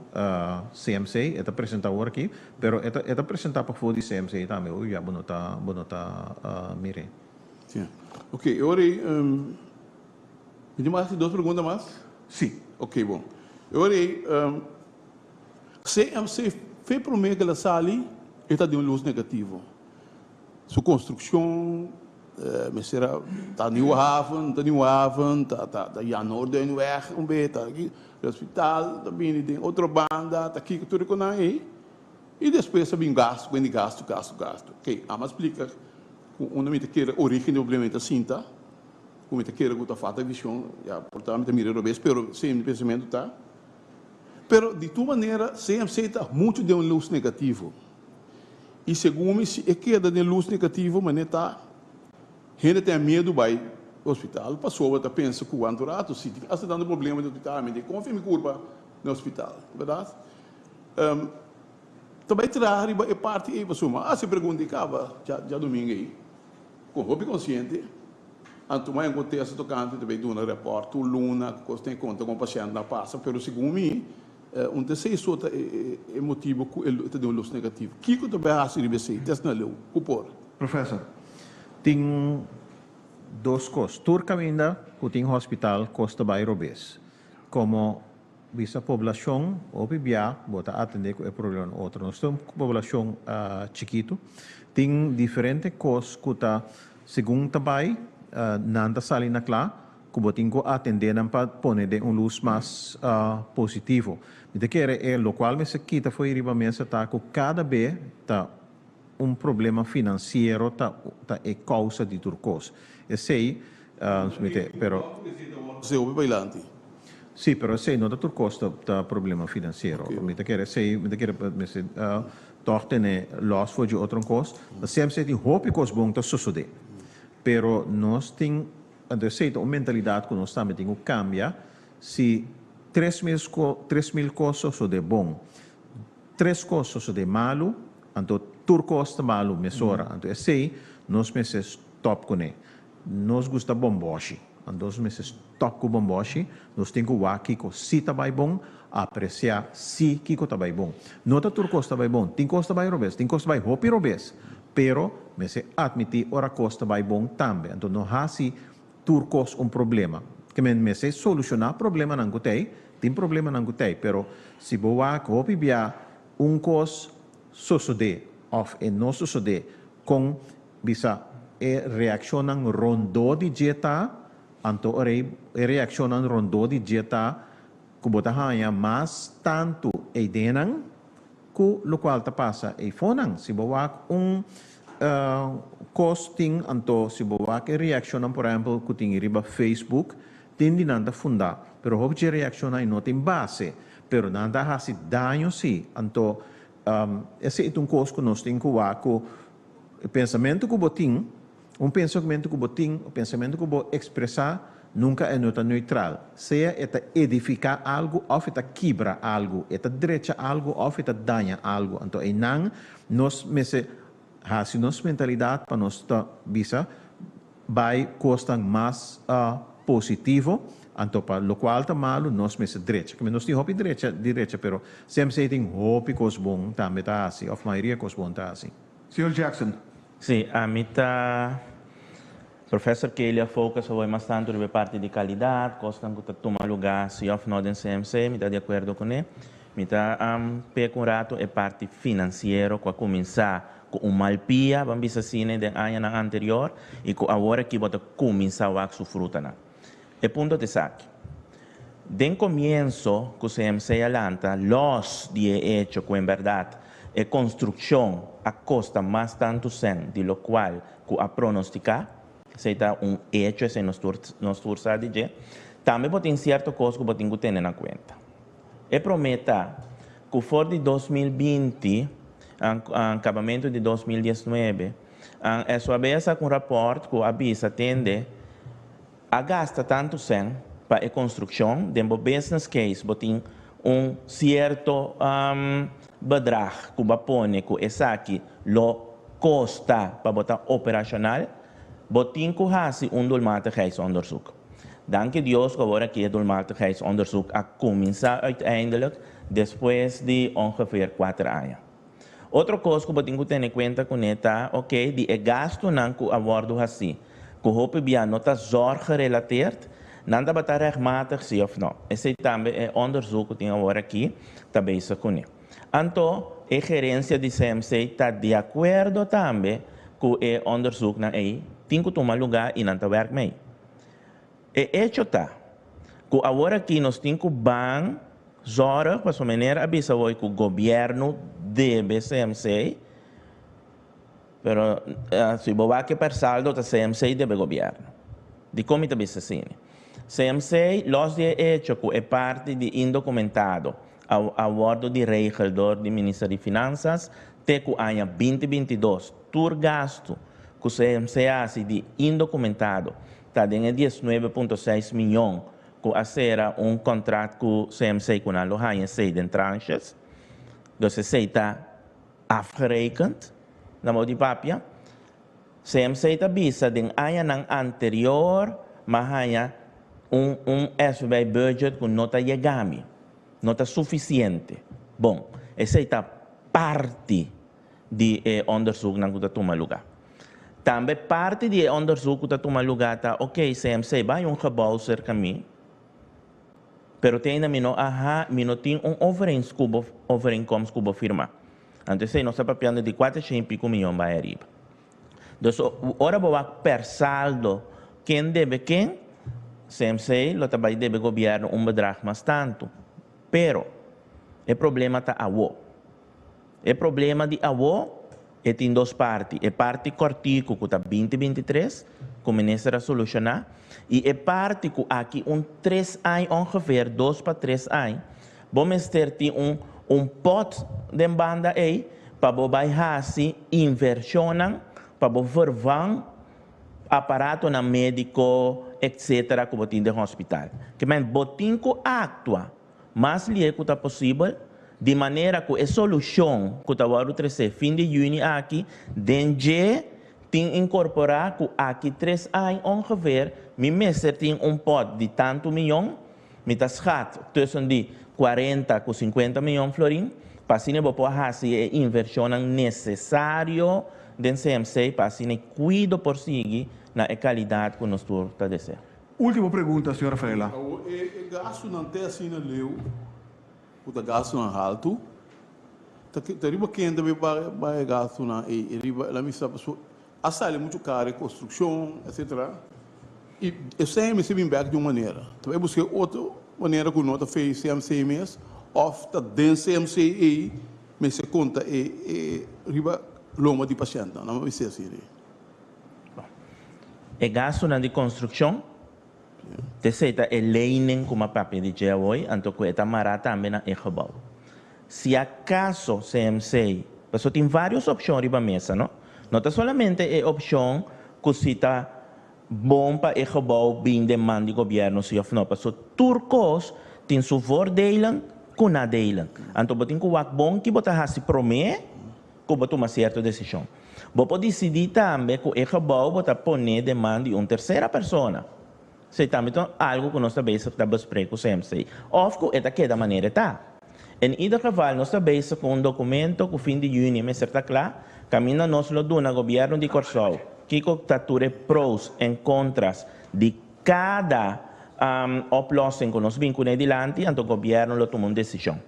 CMC, e ta presentá awor aki, pero e ta e ta presentá pafó di CMC tambe, oy ya bo no ta bo no ta mir'é. Sí. Ok, e ora ei, mi tin mas dos pregunta mas? Sí. Ok, bon. E ora ei, CMC fe promé ku el a sali, e ta den un lus negativo. Su konstrukshon mester a ta Nieuwe Haven, ta Nieuwe Haven, ta ta ta Jan Noorduynweg un be, ta aki hospital ta bini den otro banda, ta kiko tur e konan ei. I despues a bin gastu, bini gastu, gastu, gastu. Oké, amo a splika ku unda mi ta kere origen di problema mi ta sinta, ku mi ta kere ku ta falta vishon, ya por ta mi ta mira robes, pero si mi pensamentu ta. Pero di tur manera CMC ta muchu den un lus negativo. I segun mi si e keda den lus negativo manera ta hende ten miedu bai hospital pasobra ta pensa ku wantu ratu si tin hasta tantu problema den hospital mi tin konfia mi kurpa den hospital berdat ta bai traha riba e parti ei pasobra mi a hasi pregunta i kaba djadumingu ei. Ku hopi konsiente, anto mai un kontesto tokante ta bai duna repòrt tur luna ku kos ten konta kon pashèntnan a pasa, pero segun mi un ta esei so ta e motibu ku e ta den un lus negativo. Kiko ta bai hasi riba esei? Test na leu ku por. Professor. Tin dos kos. Tur kaminda ku tin hospital kos ta bai robes. Komo bisa poblashon hopi bia bo ta atende ku e problema otro. Nos ta un poblashon chikitu. Tin diferente kos ku ta segun ta bai nan ta sali na kla ku bo tin ku atende nan pa pone den un lus mas positivo. Mi ta kere e lokual mester kita for riba mesa ta ku kada be ta un problema finansiero ta ta e kousa di tur kos. Esei mi te pero. Esei hopi bailanti. Sí, pero esei no ta tur kos ta ta problema finansiero. Mi ta kere esei mi ta kere mester tòg tene lòs for dje otro kos. Ta semper tin hopi kos bon ta sosodé. Pero nos tin anto esei ta un mentalidat ku nos tambe tin ku kambia si 3000 3000 kos sosodé bon. Tres kos sosodé malu, anto tur kos ta malu mesora. Anto esei nos mester stòp kuné. Nos gusta bòmbòshi, anto nos mester stòp ku bòmbòshi. Nos tin ku wak kiko sí ta bai bon, apresiá sí kiko ta bai bon. No ta tur kos ta bai bon, tin kos ta bai robes, tin kos ta bai hopi robes, pero mester atmití ora kos ta bai bon tambe. Anto no hasi tur kos un problema. Ke men mester solushoná problemanan ku t'ei, tin problemanan ku t'ei, pero si bo wak hopi bia un kos sosodé òf e no sosodé, kon bisa e reakshonnan rondó di dje ta, anto ora ei e reakshonnan rondó di dje ta ku bo ta haña mas tantu eidenan ku lokual ta pasa eifonan. Si bo wak un kos tin anto si bo wak e reakshonnan por ehèmpel ku tin riba Facebook tin di nan ta fundá pero hopi dje reakshonnan ei no tin base pero nan ta hasi daño si. Anto esei ta un kos ku nos tin ku wak ku e pensamentu ku bo tin, un pensamentu ku bo tin, un pensamentu ku bo ekspresá nunka e no ta neutral. Sea e ta edifiká algu òf e ta kibra algu, e ta drecha algu òf e ta daña algu. Anto einan nos mester hasi nos mentalidat pa nos ta bisa bai kosnan mas positivo, anto pa lokual ta malu nos mester drecha. Kende nos tin hopi drecha di drecha pero semper tin hopi kos bon tambe ta hasi òf mayoria kos bon ta hasi. Señor Jackson. Sí, ami ta Professor Kelly a focus awor mas tantu riba e parti di kalidat, kosnan ku ta tuma lugá si òf no den CMC, mi ta di akuerdo kuné. Mi ta peka un ratu e parti finansiero ku a kuminsá ku un mal pia, ban bisa asina, den añanan anterior i ku awor aki bo ta kuminsá wak su frutanan. E punto ta esaki, Den komienso ku CMC a lanta, lòs di e echo ku en bèrdat e konstrukshon a kosta mas tantu sèn di lokual ku a pronostiká, esei ta un echo, esei nos tur nos tur sa di dje, tambe bo tin sierto kos ku bo tin ku tene na kuenta. E promé ta ku for di 2020, kabamentu di 2019, SOAB a saka un rapòrt ku a bisa tende, A gasta tantu sèn pa e konstrukshon, den bo business case bo tin un sierto bedrag ku bo a pone ku esaki lo kosta pa bo ta operashonal, bo tin ku hasi un doelmatigheidsonderzoek. Danki Dios ku awor aki e doelmatigheidsonderzoek a kuminsá uiteindelijk despues di ongeveer kuater aña. Otro kos ku bo tin ku tene kuenta kuné ta, oke, di e gastunan ku a wòrdu hasí, ku hopi bia no ta zorggerelateerd, nan tabata rechtmatig sí òf nò. Esei tambe e onderzoek ku tin awor aki ta bezig kuné. Anto, e gerensia di CMC ta di akuerdo tambe ku e onderzoeknan ei tin ku tuma lugá i nan ta wèrk mei. E echo ta ku awor aki nos tin ku ban zorg, pasobra meneer a bisa hoy ku gobièrnu debe CMC, pero si bo wak e per saldo ta CMC debe gobièrnu. Dikon mi ta bisa asina? CMC, los di e echo ku e parti di indokumentado a wòrdu di regel dor di Minister di Finansas te ku aña 2022 tur gastu ku CMC a hasi di indokumentado ta den e 19.6 miyon ku a sera un kontrakt ku CMC ku nan lo haña esei den tranches. Dus esei ta afgerekend, na modo di papia. CMC ta bisa den añanan anterior m'a haña un un SVB budget ku no ta yega mi, no ta sufisiente. Bon, esei ta parti di e onderzoeknan ku ta tuma lugá. Tambe parti di e onderzoek ku ta tuma lugá ta, ok, CMC bai un gebou serka mi, pero te ainda mi no a ha, mi no tin un overeens ku bo, overeenkomst ku bo firma. Anto esei nos ta papiando di kuater shen i piku miyon bai ariba. Dus ora bo wak per saldo ken debe ken, CMC lo ta bai debe gobièrnu un bedrag mas tantu. Pero, e problema ta awo. E problema di awo e tin dos parti, e parti kòrtiku ku ta binti 23, ku minister a solushoná, i e parti ku aki un tres aña ongeveer, 2 pa 3 aña, bo mester tin un pòt den banda ei pa bo bai hasi invershonnan, pa bo vervang aparatonan médiko etsetera ku bo tin den hospital. Ke men bo tin ku aktua mas lihe ku ta posibel, di manera ku e solushon ku ta wòrdu tresé fin di yüni aki den dje tin inkorporá ku aki 3 aña ongeveer mi mester tin un pòt di tantu miyon, mi ta schat tussen di 40 ku 50 miyon florin, pa asina bo por hasi e invershonnan nesesario den CMC pa asina kuido por sigui na e kalidat ku nos tur ta deseá. Último pregunta, señor Rafaela. E gastunan te asina leu, ku ta gastunan haltu, ta riba ken tambe bai e gastunan ei, riba la misa pasobra a sali muchu karo e konstrukshon etsetera i esei mester bin bèk di un manera. Ta bai buska otro manera ku no ta fei CMC mes òf ta den CMC ei mester konta e riba loma di pashèntnan. Nan mester asina ei. E gastunan di konstrukshon, esei ta e lening ku m'a papia di dje awor, anto ku e ta mará tambe na e gebou. Si akaso CMC, pasobra tin vários opshon riba mesa, no? No ta solamente e opshon ku si ta bon pa e gebou bin den man di gobièrnu si òf no, pasobra tur kos tin su voordelen ku nadelen. Anto bo tin ku wak bon ki bo ta hasi promé ku bo tuma sierto desishon. Bo por disidí tambe ku e gebou bo ta pon'é den man di un tersera persona. Esei tambe ta algu ku nos ta bezig ta besprek ku CMC. Òf ku e ta keda manera e ta. En ieder geval nos ta bezig ku un dokumento ku fin di yüni mester ta kla, kaminda nos lo duna gobièrnu di Kòrsou kiko ta tur e pros en kontras di kada oplossing ku nos bin kuné dilanti, anto gobièrnu lo tuma un desishon.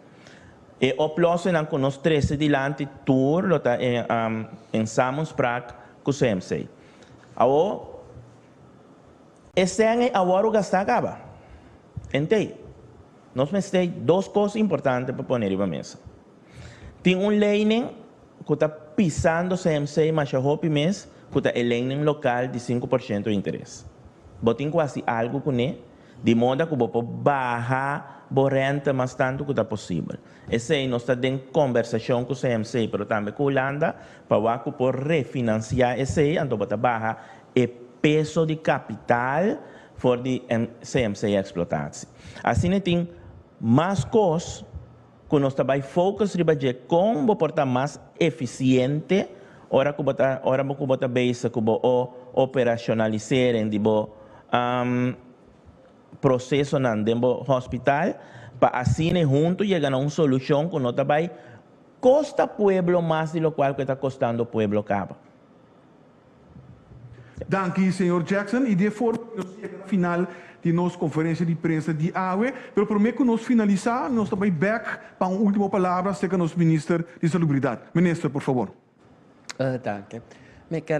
E oplossingnan ku nos trese dilanti tur lo ta en samenspraak ku CMC. Awor, e sèn ei awor a gastá kaba. Entei, nos mester dos kos importante pa pone riba mesa. Tin un lening ku ta pisando CMC masha hopi mes, ku ta e lening lokal di 5% interes. Bo tin ku hasi algu kuné, di moda ku bo por baha bo rente mas tantu ku ta posibel. Esei nos ta den kombersashon ku CMC, pero tambe ku Hulanda, pa wak ku por refinansiá esei, anto bo ta baha e peso di kapital for di CMC eksplotatie. Asina tin mas kos ku nos ta bai focus riba dje kon bo por ta mas efisiente ora ku bo ta ora ku bo ta bezig ku bo o operationaliseren di bo prosesonan den bo hospital pa asina huntu yega na un solushon ku no ta bai kosta pueblo mas di lokual ku e ta kostando pueblo kaba. Danki, señor Jackson. I di e forma nos yega na final di nos konferensia di prensa di awe. Pero promé ku nos finalisá, nos ta bai bèk pa un último palabra serka nos minister di Salubridat. Minister, por fabor. Danki. Mi ke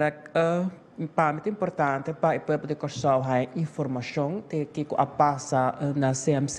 pa mi ta importante pa e pueblo di Kòrsou haña informashon di kiko a pasa na CMC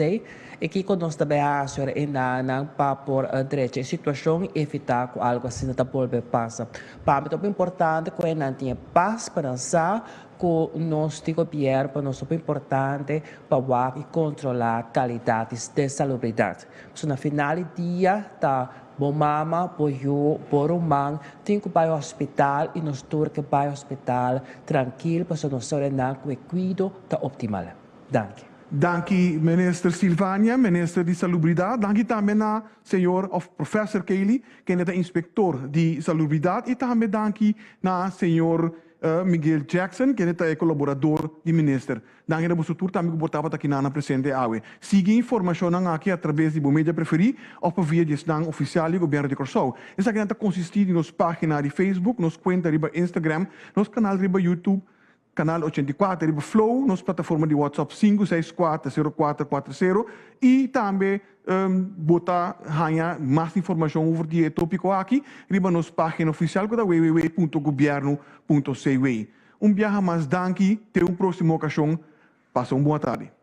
i kiko nos ta bai hasi ora e nannan pa por drecha e situashon i evitá ku algu asina ta bolbe pasa. Pa mi ta hopi importante ku e nan tin e pas pa nan sa ku nos di gobièrnu pa nos hopi importante pa wak i kontrolá kalidat di salubridat. Pasobra na final di dia ta bo mama, bo yu, bo ruman tin ku bai hospital i nos tur ke bai hospital trankil pasobra nos sa ora nan ku e kuido ta optimal. Danki. Danki Minister Silvania, Minister di Salubridat. Danki tambe na señor of Professor Kelly, kende ta inspektor di Salubridat. I tambe danki na señor. Miguel Jackson, kende ta e kolaborador di minister. Danki na boso tur tambe ku por tabata aki nan presente awe. Sigui informashonnan aki atraves di bo media preferí òf pa via di esnan ofisial di Gobièrnu di Kòrsou. Esakinan ta konsistí di nos página di Facebook, nos kuenta riba Instagram, nos kanal riba YouTube, Kanal 84 riba Flow, nos plataforma di WhatsApp 564 0440 i tambe bo ta haña mas informashon over di e tópiko aki riba nos página ofisial ku ta www.gobiernu.cw. Un biaha mas danki, te un próksimo okashon. Pasa un bon tardi.